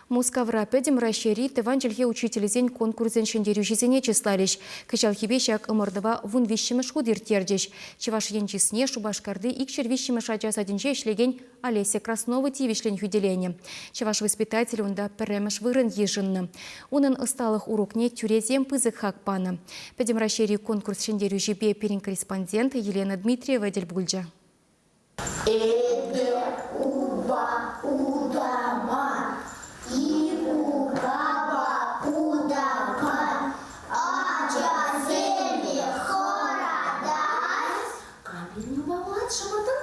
Мускавра Пӗтӗм Раҫҫейри тӑван чӗлхе учителӗсен конкурсӗн ҫӗнтерӳҫисене чысларӗҫ. Кӑҫалхипе ҫак ӑмӑртӑва 13-мӗш хут ирттерчӗҫ. Чӑваш Ен чысне Шупашкарти 203-мӗш ача садӗнче ӗҫлекен Олеся Краснова тивӗҫлӗн хӳтӗленӗ. Чӑваш воспитателӗ унта пӗрремӗш вырӑн йышӑннӑ. Унӑн ӑсталӑх урокне тӳресем пысӑк хак панӑ. Пӗтӗм Раҫҫейри конкурс ҫӗнтерӳҫипе пирӗн корреспондент Елена Дмитриева тӗл пулчӗ. Эпӗ упа утама, икукапа утапа, ачасене хӑратас. Кам пирӗн упа пулать шӑпӑртан?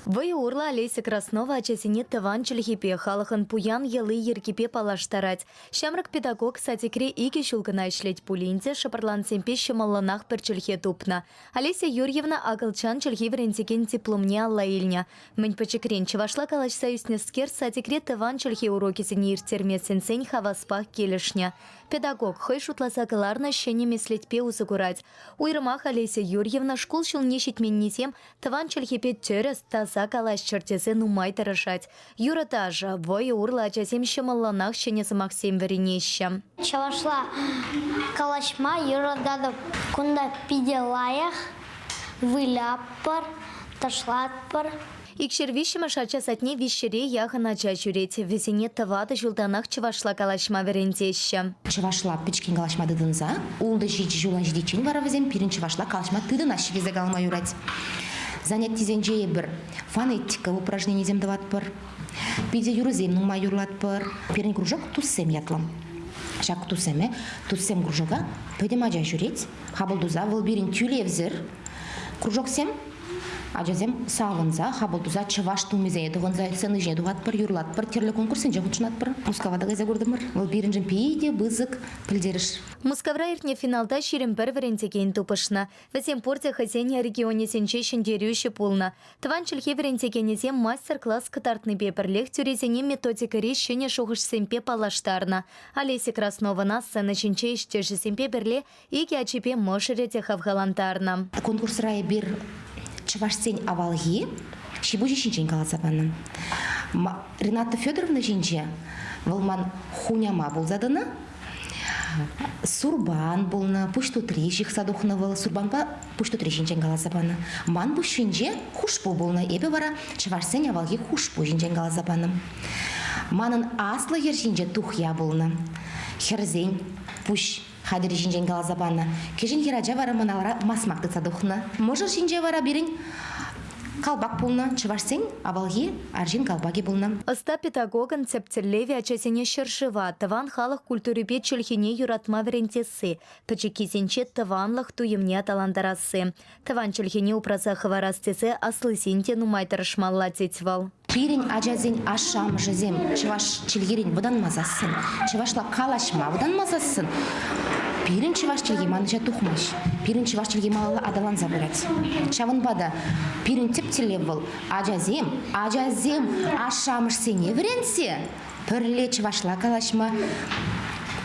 Вӑйӑ урлӑ Олеся Краснова ачасене тӑван чӗлхепе, халӑхӑн пуян йӑли-йӗркипе паллаштарать. Ҫамрӑк педагог садикре икӗ ҫул кӑна ӗҫлет пулин те шӑпӑрлансемпе ҫӑмӑллӑнах пӗр чӗлхе тупнӑ. Олеся Юрьевна акӑлчан чӗлхи вӗрентекен дипломне алла илнӗ. Мӗн пӗчӗкрен чӑвашла калаҫса ӳснӗскер садикре тӑван чӗлхе урокӗсене ирттерме сӗнсен хаваспах килӗшнӗ. Педагог хӑй шутласа кӑларнӑ ҫӗнӗ меслетпе усӑ курать. Уйрӑмах Олеся Юрьевна шкул ҫулне ҫитменнисем тӑван чӗлхепе тӗрӗс, таса калаҫчӑр тесе нумай тӑрӑшать. Юрӑ-ташӑ, вӑйӑ урлӑ ачасем ҫӑмӑллӑнах ҫӗнӗ сӑмахсем вӗренеҫҫӗ. Чӑвашла калаҫма юрататӑп. Кунта питӗ лайӑх, вылятпӑр, ташлатпӑр. 203-мӗш ача садне виҫҫӗре яхӑн ача ҫӳрет. Вӗсене тӑватӑ ҫултанах чӑвашла калаҫма вӗрентеҫҫӗ. Чӑвашла пӗчӗккӗн калаҫма тытӑнса ултӑ-ҫичӗ ҫула ҫитиччен вара вӗсем пирӗн чӑвашла калаҫма тытӑнаҫҫӗ тесе калама юрать. Занятисенче эпир фонетика упражненисем тӑватпӑр, питӗ юрӑсем нумай юрлатпӑр. Пирӗн кружок «Туссем» ятлӑ. Ҫак туссеме, «Туссем» кружока пӗтӗм ача ҫӳрет. Хапӑл туса вӑл пирӗн тӳлевсӗр кружоксем. Ачасем савӑнса, хапӑл туса чӑваш тумӗсене тӑхӑнса сцена ҫине тухатпӑр, юрлатпӑр, тӗрлӗ конкурссенче хутшӑнатпӑр. Мускава та кайса куртӑмӑр. Вӑл пирӗншӗн питӗ пысӑк пӗлтерӗш. Мускавра иртнӗ финалта 21 вӗрентекен тупӑшнӑ. Вӗсем пурте хӑйсен регионӗсенче ҫӗнтерӳҫӗ пулнӑ. Тӑван чӗлхе вӗрентекенӗсем мастер-класс кӑтартнипе пӗрлех тӳресене методикӑри ҫӗнӗ шухӑшсемпе паллаштарнӑ. Олеся Красновӑна сцена ҫинче ӗҫтешӗсемпе пӗрле икӗ ачипе мӑшӑрӗ те хавхалантарнӑ. Конкурсра эпир чӑвашсен авалхи ҫи-пуҫӗ ҫинчен каласа панӑ. Рената Федоровна ҫинче вӑл ман хуняма пулса тӑнӑ. Сурпан пулнӑ, пуҫ тутри ҫыхса тухнӑ вӑл. Сурпанпа пуҫ тутри ҫинчен каласа панӑ. Ман пуҫ ҫинче хушпу пулнӑ. Эпӗ вара чӑвашсен авалхи хушпу ҫинчен каласа панӑ. Манӑн аслӑ хӗр ҫинче тухья пулнӑ. Хӗрсен пуҫ хатӗрӗ ҫинчен каласа панӑ. Кӗҫӗн хӗрача вара ман алра масмак тытса тухнӑ. Мӑшӑр ҫинче вара пирӗн калпак пулнӑ. Чӑвашсен авалхи арҫын калпакӗ пулнӑ. Ӑста педагогӑн тӗп тӗллевӗ ачасене ҫӗршыва, тӑван халӑх культурипе чӗлхине юратма вӗрентесси, пӗчӗккисенче тӑванлӑх туйӑмне аталантарасси. Тӑван чӗлхене упраса хӑварас тесе аслисен те нумай тӑрӑшмалла, тет вӑл. Пирӗн ачасен ашшӗ-амӑшӗсем чӑваш чӗлхерен вӑтанмасассӑн, чӑвашла калаҫма вӑтанмасассӑн, пирӗн чӑваш чӗлхи манӑҫа тухмасть. Пирӗн чӑваш чӗлхи малалла аталанса пырать. Ҫавӑнпа та пирӗн тӗп тӗллев вӑл ачасем, ачасем ашшӗ-амӑшсене вӗрентсе пӗрле чӑвашла калаҫма,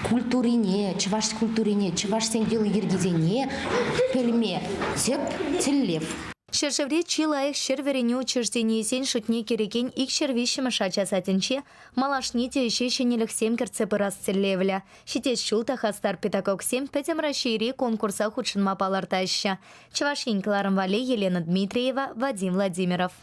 культурине, чӑваш культурине, чӑвашсен йӑли-йӗркисене пӗлме тӗп тӗллев. Ҫӗршыври чи лайӑх ҫӗр вӗренӳ учрежденийӗсен шутне кӗрекен 203-мӗш ача садӗнче малашне те ӗҫе ҫӗнӗлӗхсем кӗртсе пырас тӗллевлӗ. Ҫитес ҫул та хастар педагогсем Пӗтӗм Раҫҫейри конкурса хутшӑнма палӑртаҫҫӗ. Чӑваш Ен кӑларӑм валли Елена Дмитриева, Вадим Владимиров.